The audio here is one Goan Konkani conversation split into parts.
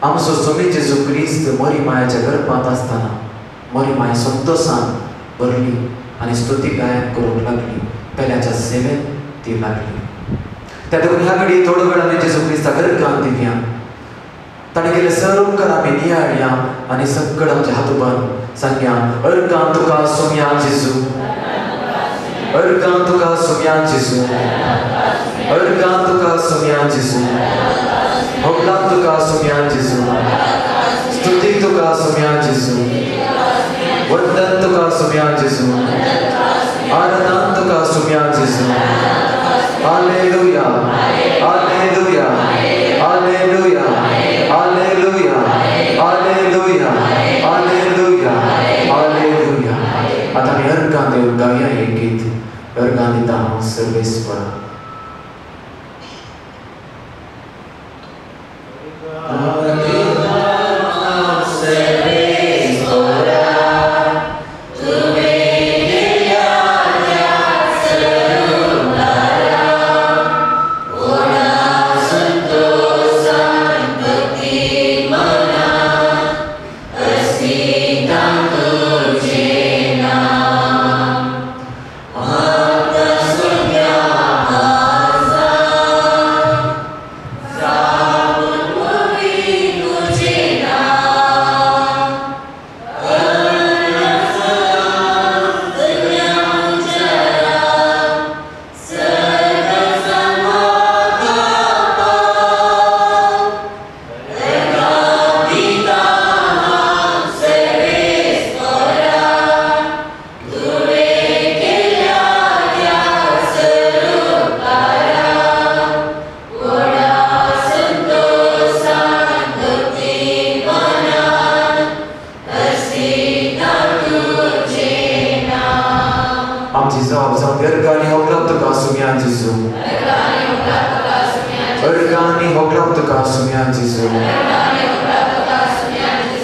आमचो स्वामी जेजू क्रिस्त मरी मायाच्या गर्भांत आसतना मरी माया संतोशान भरली आनी स्तुती गायन करूंक लागली. पेल्याच्या सेवेन ती लागली. त्या देखून ह्या घडये थोडो वेळान जेजू क्रिस्ताक अर्गां दिवया. ताणें केल्ले सर्व उपकार आमी नियाळया आनी सगळं आमचे हात उबारून सांगया, अर्गां तुका सुमया जेजू, अर्गां तुका सुमया जेजू, अर्गां तुका सुमया जेजू, होगलां तुका सुमया जेजू, स्तुती तुका सुमया जेजू, वंदन तुका सुमया जेजू, आराधन तुका सुमया जेजू. Hallelujah, hallelujah, hallelujah, hallelujah, hallelujah, hallelujah, hallelujah. आतां आमी अर्गां दिवन गावया हें गीत. अर्गां दिता हांव सर्वेस्परा.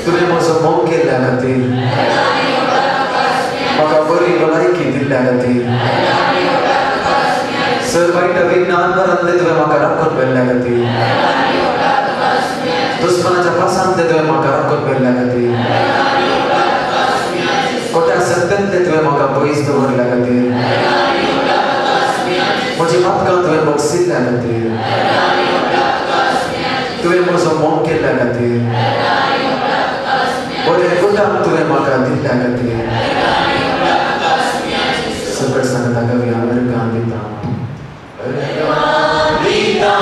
तुवें म्हजो मोग केल्ल्या खातीर, म्हाका बरी भलायकी दिल्ल्या खातीर, सर वायट विज्ञान मरांतले तुवें म्हाका राखून व्हेल्ल्या खातीर, दुस्मनाच्या पासांतले तुवें म्हाका राखून व्हेल्ल्या खातीर, खोट्या सत्यांतले तुवें म्हाका पयस दवरल्या खातीर, म्हजी पातकां तुवें बक्षिल्ल्या खातीर, तुवें म्हजो मोग केल्ल्या खातीर, बरें कुटाम तुवें म्हाका दिल्ल्या खातीर. सगळें सांगता कवी, अर्गां दिता, अर्गां दिता.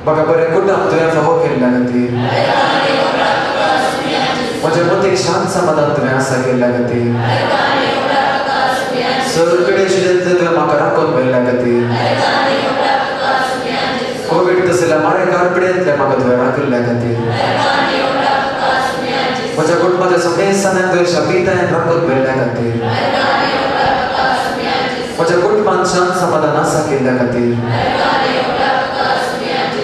म्हाका बरें कुटाम तुवें फावो केल्ल्या खातीर, म्हज्या मतीक शांत समाधान तुवें आसा केल्ल्या खातीर, सगळे शिजेंतले तुवें म्हाका राखून व्हेल्ल्या खातीर, कोवीड तसल्या मारे कारपिडेंतले म्हाका तुवें राखिल्ल्या खातीर, म्हज्या कुटुंबाच्या समेस्तानाक तुवें शापितायन राखून व्हेल्ल्या खातीर, म्हज्या कुटुंबांत शांत समाधान आसा केल्ल्या खातीर,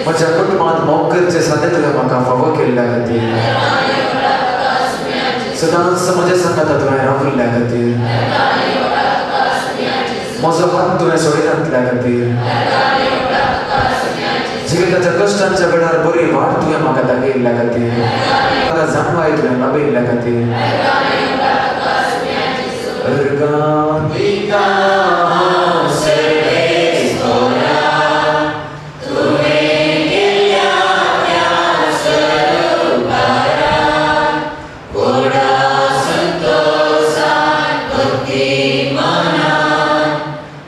म्हज्या कुटुंबांत मोग करचें सदां तुवें म्हाका फावो केल्ल्या खातीर, सदांच म्हज्या सांगाता तुवें राविल्ल्या खातीर, म्हजो हात तुवें सोडिनातल्या खातीर, जिविताच्या कश्टांच्या वेळार बरी वाट तुवें म्हाका दाखयिल्ल्या खातीर, म्हाका जाणवाय तुवें लाभयिल्ल्या खातीर. अर्गां दिता हांव सर्वेस्परा, तुवें केल्ल्या त्या सरुपारा, व्हडा संतोसान भक्ती मनान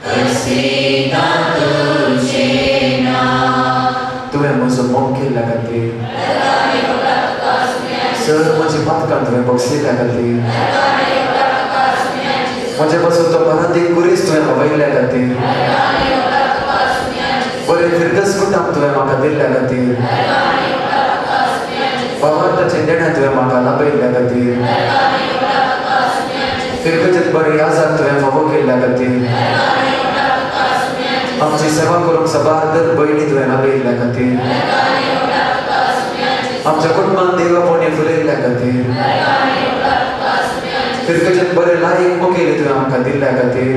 हर्षिता तुजें नांव. तुवें म्हजो मोग केल्ल्या खातीर, सर म्हजी पातकां तुवें बक्षिल्ल्या खातीर, म्हजे पासून तो परातीक कुरीस तुवें हवयल्ल्या खातीर, बरें फिरगस कुटाम तुवें म्हाका दिल्ल्या खातीर, भावार्थाचें देणें तुवें म्हाका लाभयिल्ल्या खातीर, फिरगजेंत बरें याजाक तुवें फावो केल्ल्या खातीर, आमची सेवा करूंक सबार दर भयणी तुवें लाभयिल्ल्या खातीर, आमच्या कुटुंबान देवा पोणे फुलयल्ल्या खातीर, फिरकचें बरें लायक मुखेली तुवें आमकां दिल्ल्या खातीर,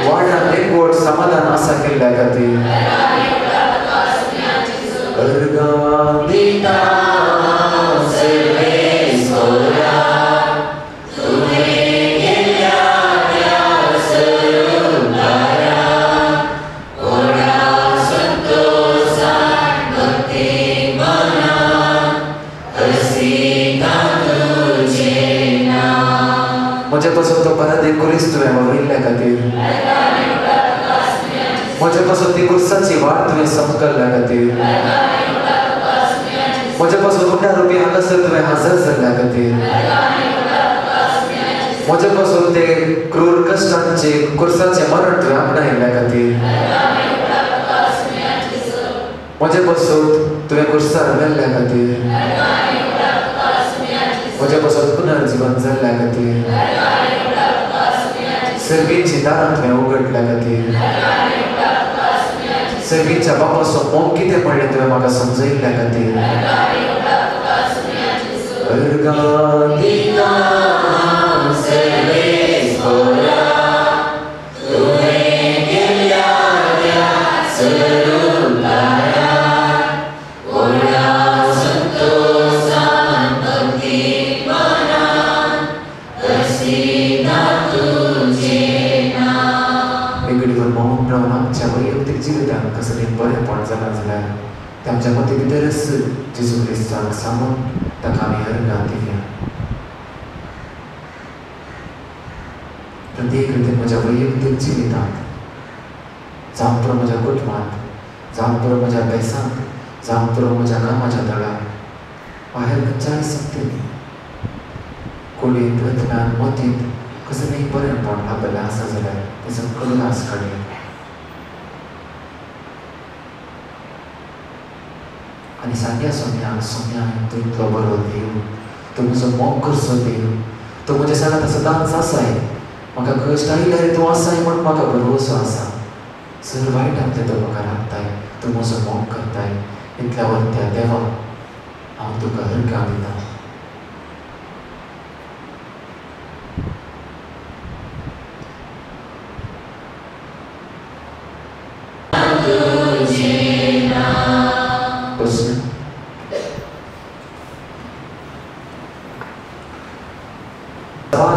वाड्यांत एकवट समाधान आसा केल्ल्या खातीर. अर्गां दिता म्हजे पासून तो पराधीन कुरीस तुवें वळयल्ल्या खातीर, म्हजे पासून ती कुर्साची वाट तुवें समकल्ल्या खातीर, म्हजे पासून उंड्या रुपी हांगासर तुवें हजर जाल्ल्या खातीर, म्हजे पासून ते क्रूर कश्टांचे कुर्साचें मरण तुवें आपणायल्ल्या खातीर, म्हजे पासून तुवें कुर्सार मेल्ल्या खातीर, म्हजे पासून पुनर्जीवन जाल्ल्या खातीर, सर्गींची दारां तुवें उगडल्या खातीर, सर्गींच्या बापाचो मोग कितें म्हणलें तुवें म्हाका समजयल्ल्या खातीर. अर्गां दिता कसलें बरेंपण जालां जाल्यार ते आमच्या मती भितरच जेजू क्रिस्ताक सांगून ताका आमी अर्गां दिवया. प्रत्येक रितीन म्हज्या वैयक्तीक जिवितांत, जावं पुरो म्हज्या कुटुंबांत, जावं पुरो म्हज्या बेसांत, जावं पुरो म्हज्या कामाच्या दळार, बाहेर खंयच्याय संगतींनी कुडींत, रत्नान, मतींत कसलेंय बरेंपण लाभलें आसा जाल्यार तेजो कल्लास काडया. आनी सांग्या सोम्या, सोम्या तूं इतलो बरो देव, तूं म्हजो मोग करचो देव, तूं म्हज्या सांगात सदांच आसाय, म्हाका कश्ट आयल्यार तूं आसाय म्हूण म्हाका भरवसो आसा, सर वायटांतलें तूं म्हाका राखताय, तूं म्हजो मोग करताय, इतल्या वरत्या देवा हांव तुका अर्गां दितां.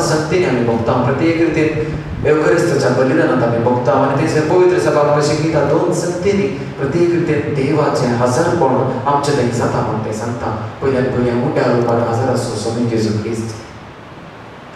संगतीने आमी भोगता, प्रत्येक रितीन एवकरिस्ताच्या बलिदानांत आमी भोगता आनी थंयसर पवित्र सभा आमकां शिकयता दोन संगतींनी प्रत्येक रितीन देवाचें हजारपण आमचें थंय जाता म्हूण तें सांगता. पयल्यान पयलें उंड्या रुपान हजर आसो स्वामी जेजू क्रिस्त,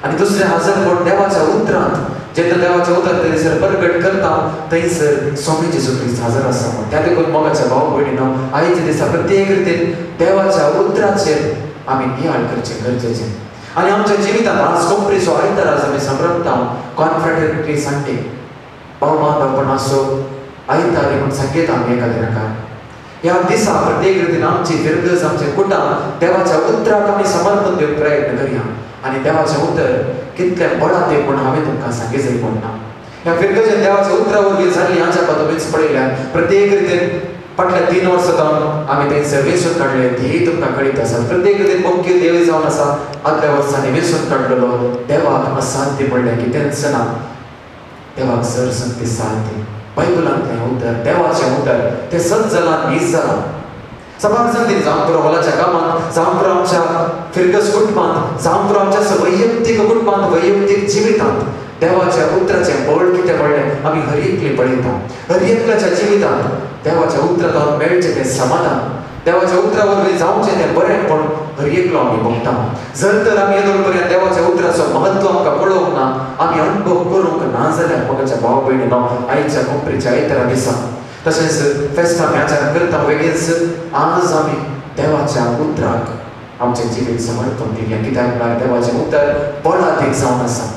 आनी दुसरें हजरपण देवाच्या उतरांत, जेन्ना देवाचें उतर थंयसर प्रगट करता थंयसर स्वामी जेजू क्रिस्त हजर आसा म्हूण. त्या देखून मोगाच्या भाव भयणीनो, आयच्या दिसा प्रत्येक रितीन देवाच्या उतराचेर आमी नियाळ करचें गरजेचें. आनी आमच्या जिवितांत आज कोंकणीचो आयतार आज आमी संभ्रमता कॉन्फ्रेटर्निटी संडे, भाव बांधवपणाचो आयतार म्हूण सांगता आमी एकाद्या. ह्या दिसा प्रत्येक रितीन आमची फिरगज, आमचें कुटां देवाच्या उतराक आमी समर्पण दिवंक प्रयत्न करया आनी देवाचें उतर कितलें बळातें म्हूण हांवें तुमकां सांगी जाय पडना. ह्या फिरगजेन देवाच्या उतरा वरवीं जाल्ली हाच्या तुमीच पळयल्यार प्रत्येक रितीन फाटल्या 3 वर्सां जावन आमी थंयसर वेंचून काडले, ती तुमकां कळीत आसा. प्रत्येक रितीन मुख्य देव जावन आसा आदल्या वर्सांनी वेंचून काडलेलो देवाक असाध्य म्हणलें कितेंच ना, देवाक सर संगती साध्य. बायबलांतलें उतर, देवाचें उतर तें सत जालां, नीज जालां. सबार संगतीन जावं पुरो हॉलाच्या कामांत, जावं पुरो आमच्या फिरगस कुटुंबांत, जावं पुरो आमच्या वैयक्तीक कुटुंबांत, वैयक्तीक जिवितांत देवाच्या उतराचें बळ कितें म्हणलें आमी हर एकली पळयता. हर एकल्याच्या जिवितांत देवाच्या उतरांत मेळचें तें समाधान, देवाच्या उतरा वरवीं जावचें तें बरेंपण हर एकलो आमी भोगता. जर तर आमी येदोळ पर्यंत देवाच्या उतराचो महत्व आमकां पळोवंक ना, आमी अणभव करूंक ना जाल्यार मोगाच्या भाव भयणीनो, आयच्या कोंकणीच्या आयतारा दिसा तशेंच फेस्तां आमी आचरण करता, वेगळेच आज आमी देवाच्या उतराक आमचें जिवीत समर्पण दिवया. कित्याक म्हळ्यार देवाचें उतर बळादीक जावन आसा.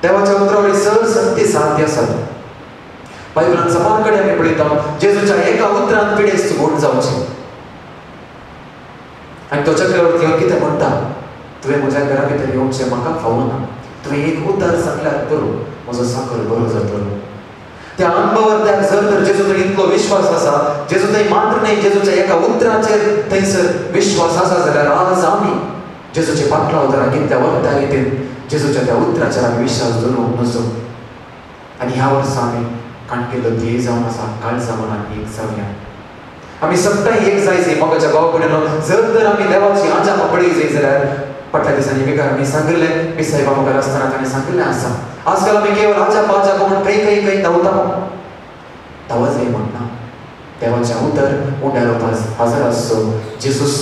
देवाच्या उतरा वरवीं सर संगती साध्य आसात. बायबलान सबार कडेन आमी पळयता जेजूच्या एका उतरान पिडेस्त गोड जावचें. आनी तो चक्रवर्ती कितें म्हणटा, तुवें म्हज्या घरा भितर येवचें म्हाका फावना, तुवें एक उतर सांगल्यार पुरो, म्हजो साकर बरो जातलो. त्या अणभवार जर तर जेजू थंय इतलो विश्वास आसा, जेजू थंय मात्र न्हय जेजूच्या एका उतराचेर थंयसर विश्वास आसा जाल्यार आज आमी जेजूचे पाटला उतरां कितल्या वखदां रितीन जेजूच्या त्या उतराचेर आमी विश्वास दवरूंक नजो. आनी ह्या वर्सा आमी काणकेलो ध्येय जावन आसा काळजा मनान एक जावया. आमी सगळ्यां एक जाय जाय मोगाच्या भाव भयणीनो. जर तर आमी देवाची आजापां पळय जाय जाल्यार फाटल्या दिसांनी विकार आमी सांगिल्लें, साहेबा मुखार आसतना ताणें सांगिल्लें आसा, आजकाल आमी केवळ आजाप आजाप म्हूण खंय खंय खंय धांवता, धांवा जाय म्हणना. देवाचें उतर उंड्यार हजर आसचो जेजूस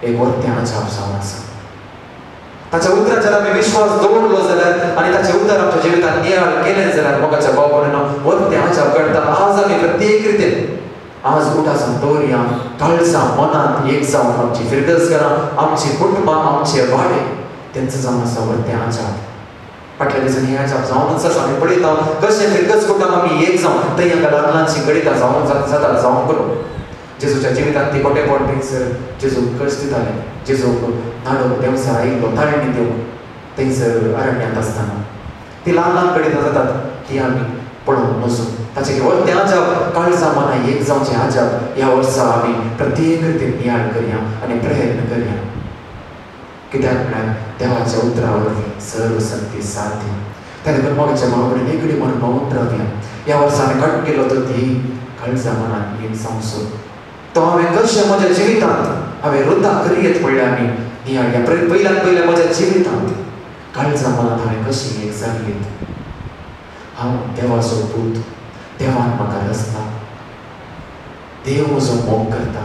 एक वर्तें आजाप जावन आसा. ताच्या उतराचेर आमी विश्वास दवरलो जाल्यार आनी ताचें उतर आमच्या जिवितांत नियाळ केलें जाल्यार मोगाच्या भाव भयणीनो वर्तें आजाप घडटा. आज आमी प्रत्येक रितीन आज उठासान दवरया, काळजा मनांत एक जावन आमची फिरगज घरां, आमची कुटुंबां, आमचे वाडे तेंचो जावन आसा वर्तें आजाप. फाटल्या दिसांनी हें आजाप जावनच आसा. आमी पळयता कशें फिरगज कुटुंब आमी एक जावन थंय हांगा ल्हान ल्हानशीं गणितां जावन जाता जावन करूं. जेजूच्या जिवितांत ती कोटेपण थंयसर जेजूक कश्ट दिताले, जेजूक नाडो देंवचार आयिल्लो ताळणी दिवंक थंयसर अरण्यांत आसतना ती ल्हान ल्हान गणितां जातात ती आमी पळोवंक नजो. ताचें वर्तें आजाप काळजा मनां एक जावचें आजाप ह्या वर्सा आमी प्रत्येक रितीन नियाळ करया आनी प्रयत्न करया. कित्याक म्हळ्यार देवाच्या उतरा वरवीं सर्व संती साध्य. त्या देखून मोगाच्या भाव कडेन एकडी म्हणून मौन रावया. ह्या वर्सा हांवें कट केलो तो ध्येय काळजा मनान एक जावचो. तो हांवें कशें म्हज्या जिवितांत हांवें रुता करयेत म्हणल्यार आमी नियाळया. पयल्यान पयलें म्हज्या जिवितांत काळजा मनांत हांवें कशी एक जागयत. हांव देवाचो पूत, देवान म्हाका रचला, देव म्हजो मोग करता,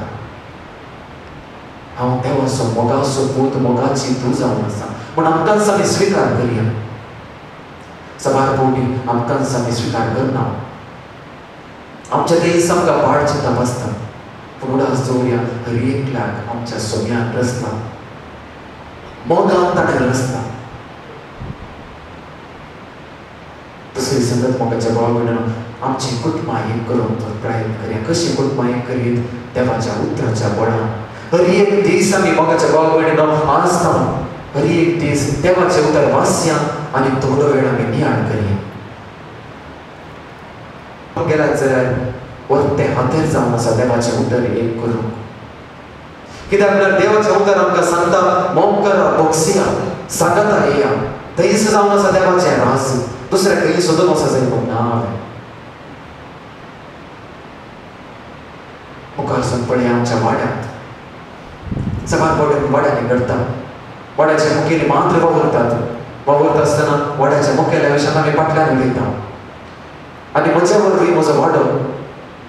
हांव देवाचो मोगाचो पूत, मोगाची तूं जावन आसा म्हूण आमकांच आमी स्विकार करया. सबार फावटी आमकांच आमी स्विकार करना, आमच्या देश आमकां पाड चिंतप आसता. पूण उडास दवरया हर एकल्याक आमच्या सोम्यान रचला, मोगान ताणें रचला. दुसरी संगत मोगाच्या भाव भयणीनो आमची कुटुंबां एक करूंक तो प्रयत्न करया. कशी कुटुंबां एक करीत? देवाच्या उतराच्या बळान. हर एक दीस आमी मोगाच्या भाव भयणीनो आज जावन हर एक दीस देवाचें उतर वाचया आनी थोडो वेळ आमी नियाळ करया. गेल्यात जाल्यार वर्तें हातेर जावन आसा देवाचें उतर एक करूंक. कित्याक म्हळ्यार देवाचें उतर आमकां सांगता मोग करा, बोक्सिया, सांगाता येया. थंयच जावन आसा देवाचें राज, दुसऱ्या खंय सोदून वचूंक जाय पूण ना. हांवें मुखार सून पळय आमच्या वाड्यांत सबार फावटी वाड्यांनी घडटा, वाड्याचे मुखेली मात्र वावुरतात. वावुरता आसतना वाड्याच्या मुखेल्या विशयान आमी फाटल्यान उलयता आनी म्हज्या वरवीं म्हजो वाडो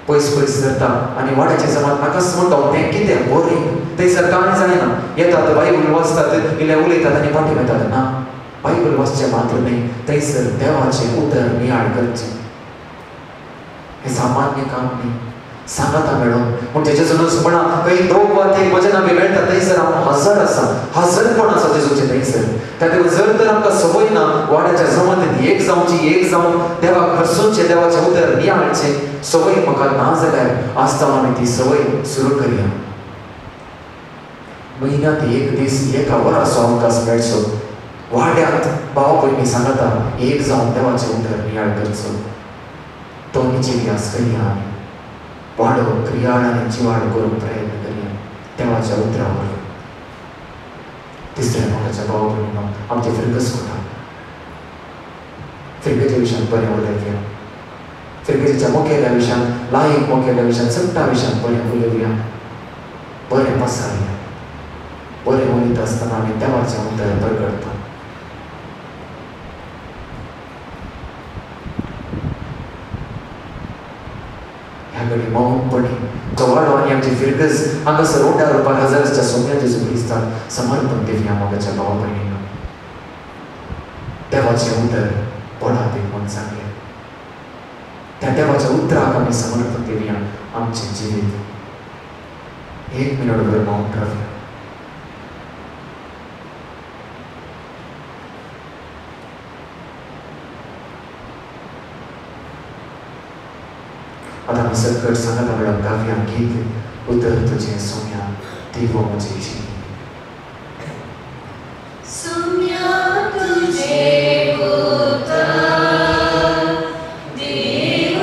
पयस पयस धरता आनी वाड्याचे जमात नाकाच म्हणटा तें कितें बोरींग, थंयसर कांय जायना. येतात बायबल वाचतात, इल्ले उलयतात आनी फाटीं वतात. ना, बायबल वाचचें मात्र न्हय, थंयसर देवाचें उतर नियाळ करचें हें सामान्य काम न्ही. सांगाता मेळोन म्हणजे जेजूनच म्हणा खंय दोग वा तीग म्हज्या नांवान मेळटा थंयसर हांव हजर आसा, हजरपण आसा जेजूचें थंयसर. त्या खातीर जर तर आमकां संवय ना वाड्याच्या जमातींत एक जावची, एक जावन देवाक हरसूनचें, देवाचें उतर नियाळचें संवय म्हाका ना जाल्यार आज जावन आमी ती संवय सुरू करया. म्हयन्यांत एक दीस एका वराचो अवकाश मेळचो वाड्यांत भाव भयणी सांगाता एक जावन देवाचें उतर नियाळ करचो. तो निजिव्यास करया आमी वाडो क्रियाळ आनी जिवाळ करूंक प्रयत्न करया देवाच्या उतरा वरवीं. तिसऱ्या मोगाच्या भाव भयणीनो आमचे फिरगज कोटा फिरगजे विशयान बरें उलयया, फिरगजेच्या मुखेल्या विशयान, लायक मुखेल्या विशयान, सगळ्या विशयान बरें उलयया, बरें पसारया. बरें उलयता आसतना आमी देवाचें उतर परगटता. ह्या घडी मौनपणी तो वाडो आनी आमची फिरगज हांगासर उंड्या रुपार हजाराच्या सोम्या जेजू क्रिस्ताक समर्पण दिवया. मोगाच्या भाव भयणीनो देवाचें उतर पडात म्हूण सांगलें, त्या देवाच्या उतराक आमी समर्पण दिवया आमचें जिवीत. एक मिनट भर मौन रावया. आतां आमी सकट सांगाता मेळोन गावया गीत उतर तुजें सोम्या देवो म्हजें जिवीत. सोम्या तुजें उतर देवो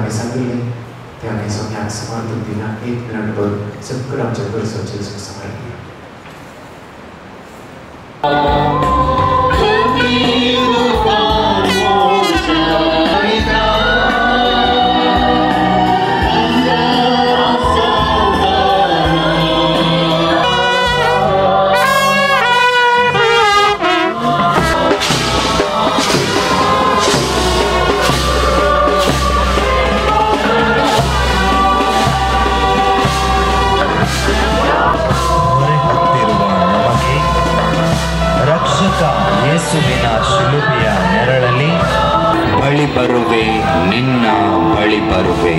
आमी सांगिल्लें तें आमी सोम्याक समर्थन दिना. एक मिनट भर सगळं आमच्या गरजो जेजूक सांगल्या. ಯೇಸುವಿನ ಶಿಲುಬೆಯ ನೆರಳಲ್ಲಿ ಬಳಿ ಬರುವೆ, ನಿನ್ನ ಬಳಿ ಬರುವೆ.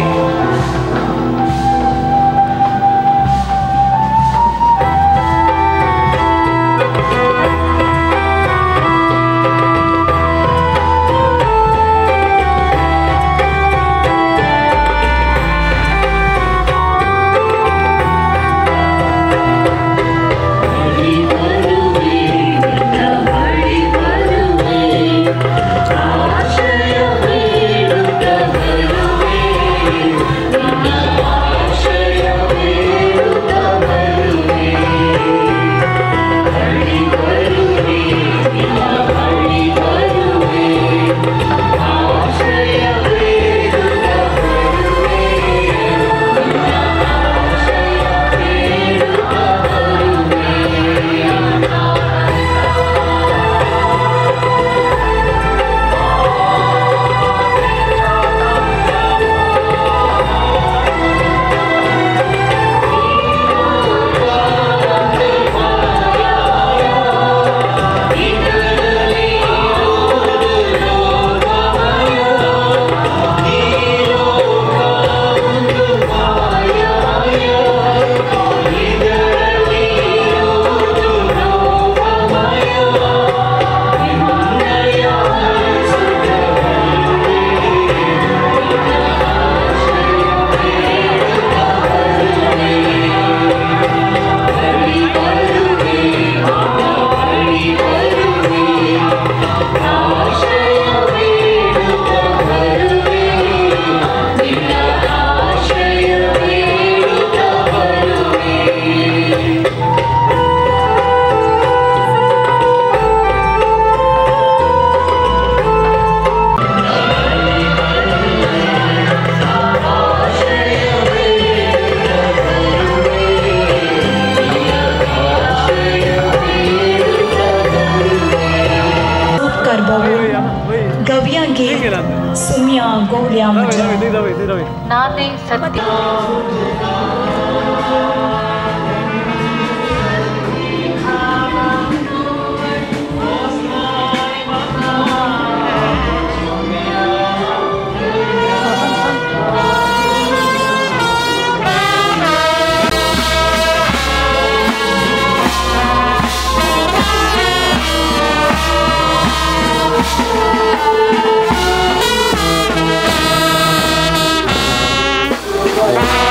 नाने सत्य Bye.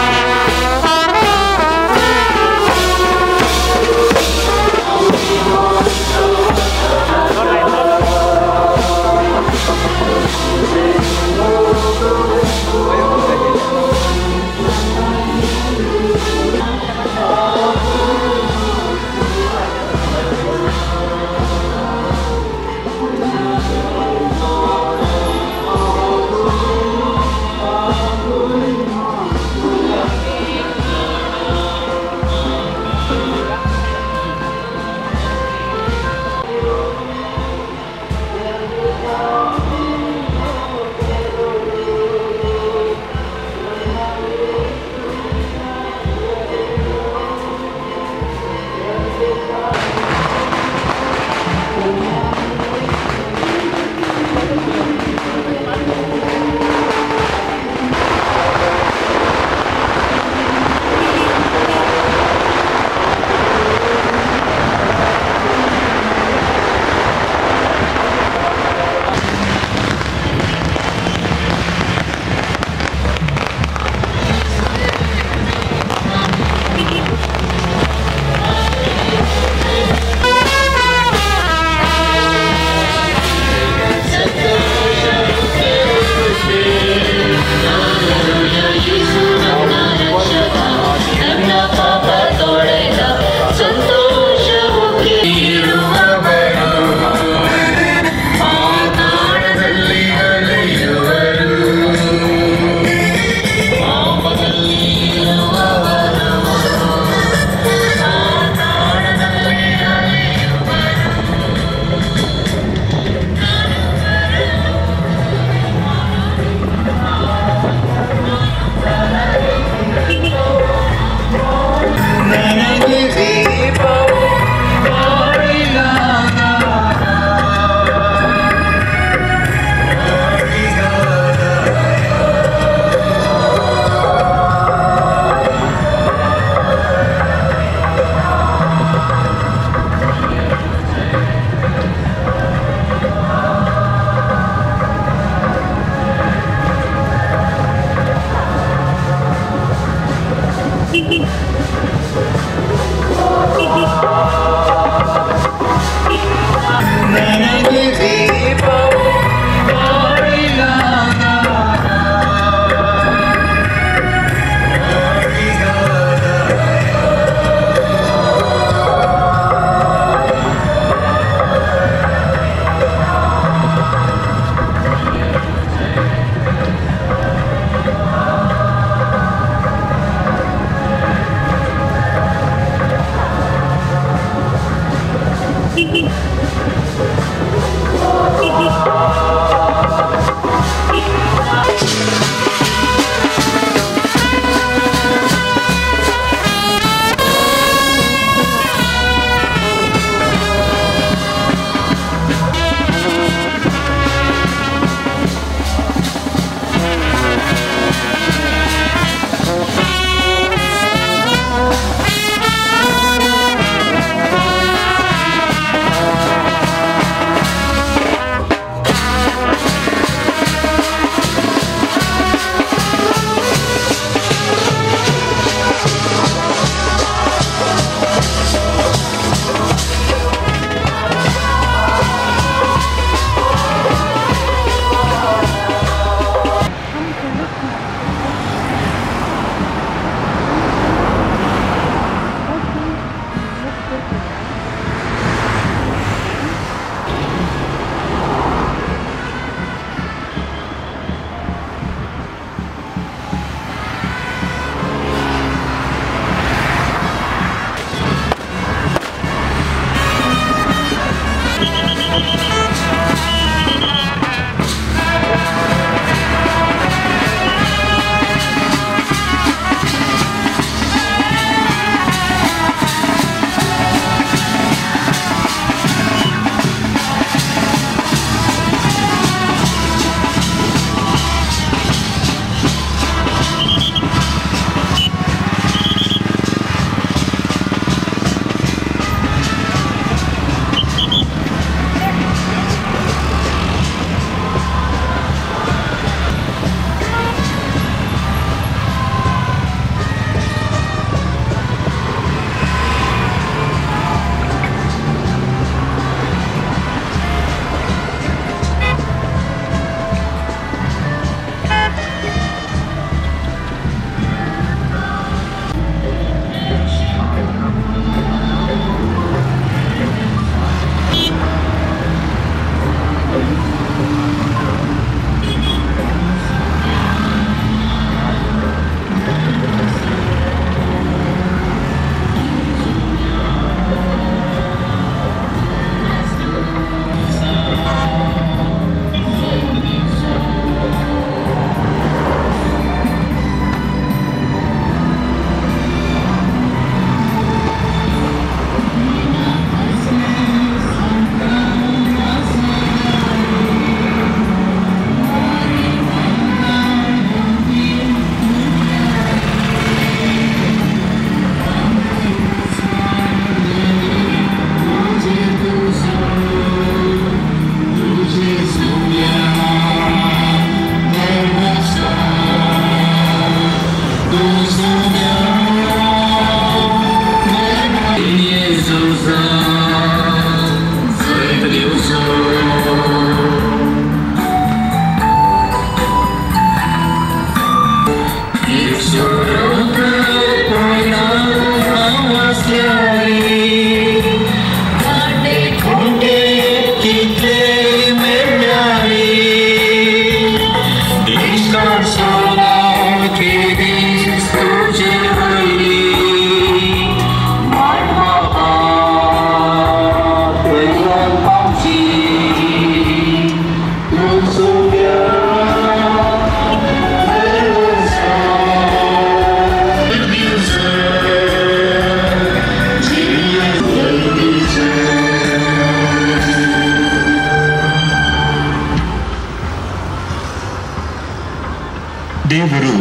ದೇವರು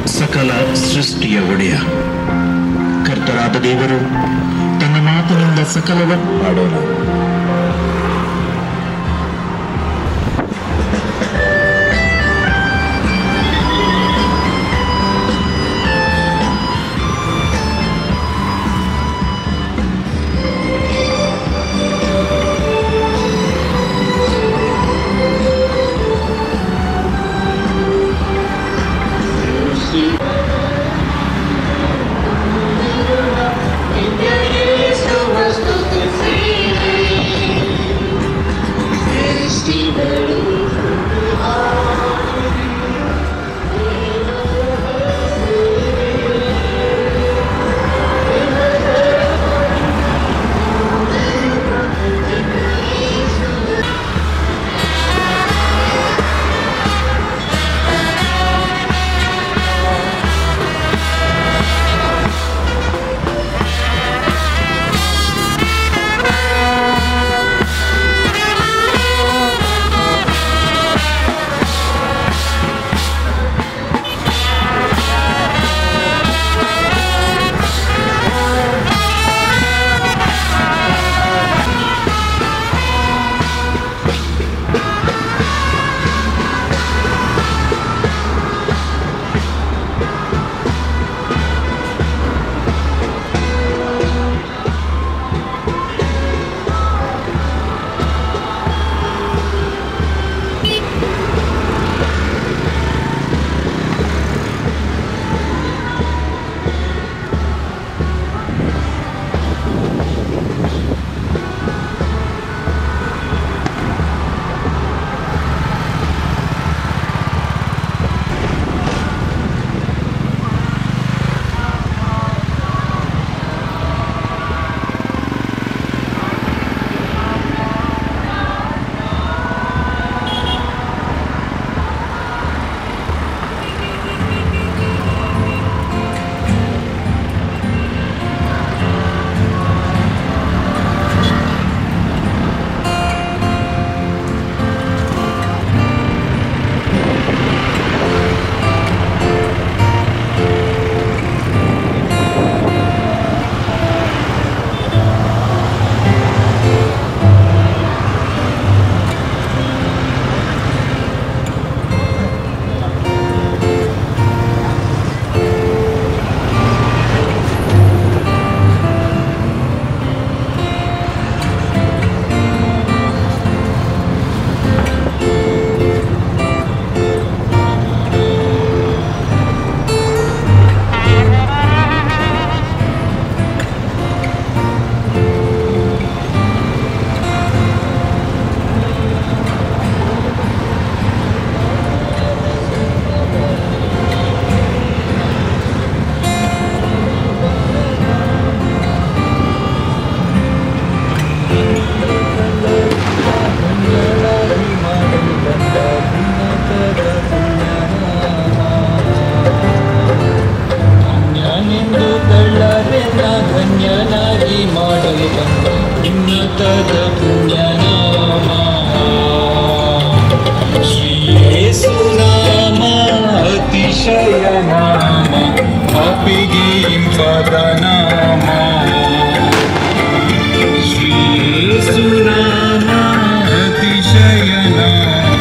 ಸಕಲ ಸೃಷ್ಟಿಯ ಒಡೆಯ. ಕರ್ತರಾದ ದೇವರು ತನ್ನ ಮಾತಿನಿಂದ ಸಕಲವನ್ನು ಮಾಡೋಣ. ಪಾಪಿಗೆ ಇಂಪಾದ ನಾಮ, ಶ್ರೀ ಯೇಸುನಾಮ ಅತಿಶಯ ನಾಮ,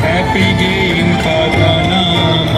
ಪಾಪಿಗೆ ಇಂಪಾದ ನಾಮ.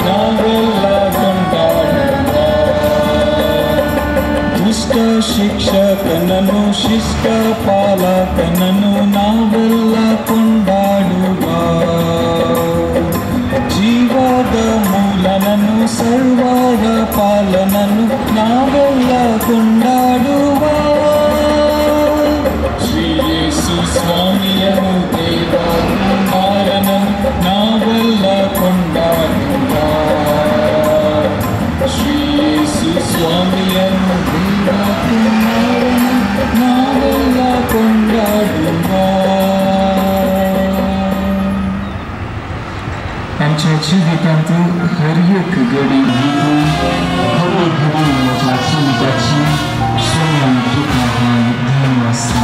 ನಾವೆಲ್ಲ ಕೊಂಡಾಡುವ. ದುಷ್ಟ ಶಿಕ್ಷಕನನ್ನು ಶಿಷ್ಟ ಪಾಲಕನನ್ನು ನಾವೆಲ್ಲ ಕೊಂಡಾಡುವ. ಜೀವದ ಮೂಲನನ್ನು ಸರ್ವರ ಪಾಲನನ್ನು ನಾವೆಲ್ಲ ಕೊಂಡಾಡುವ. ಶ್ರೀ ಯೇಸು ಸ್ವಾಮಿಯನು ದೇವ ಕುಮಾರನನ್ನು ನಾವೆಲ್ಲ ಕೊಂಡಾಡುವ. ಶ್ರೀ ಯೇಸು ಸ್ವಾಮಿಯನು ದೇವ ಕುಮಾರನನ್ನು ನಾವೆಲ್ಲ ಕೊಂಡಾಡುವ. आमच्या जिवितांत हर एक घडी घडी घडी म्हज्या जिविताची स्वयं तुका हांव धन्य आसा.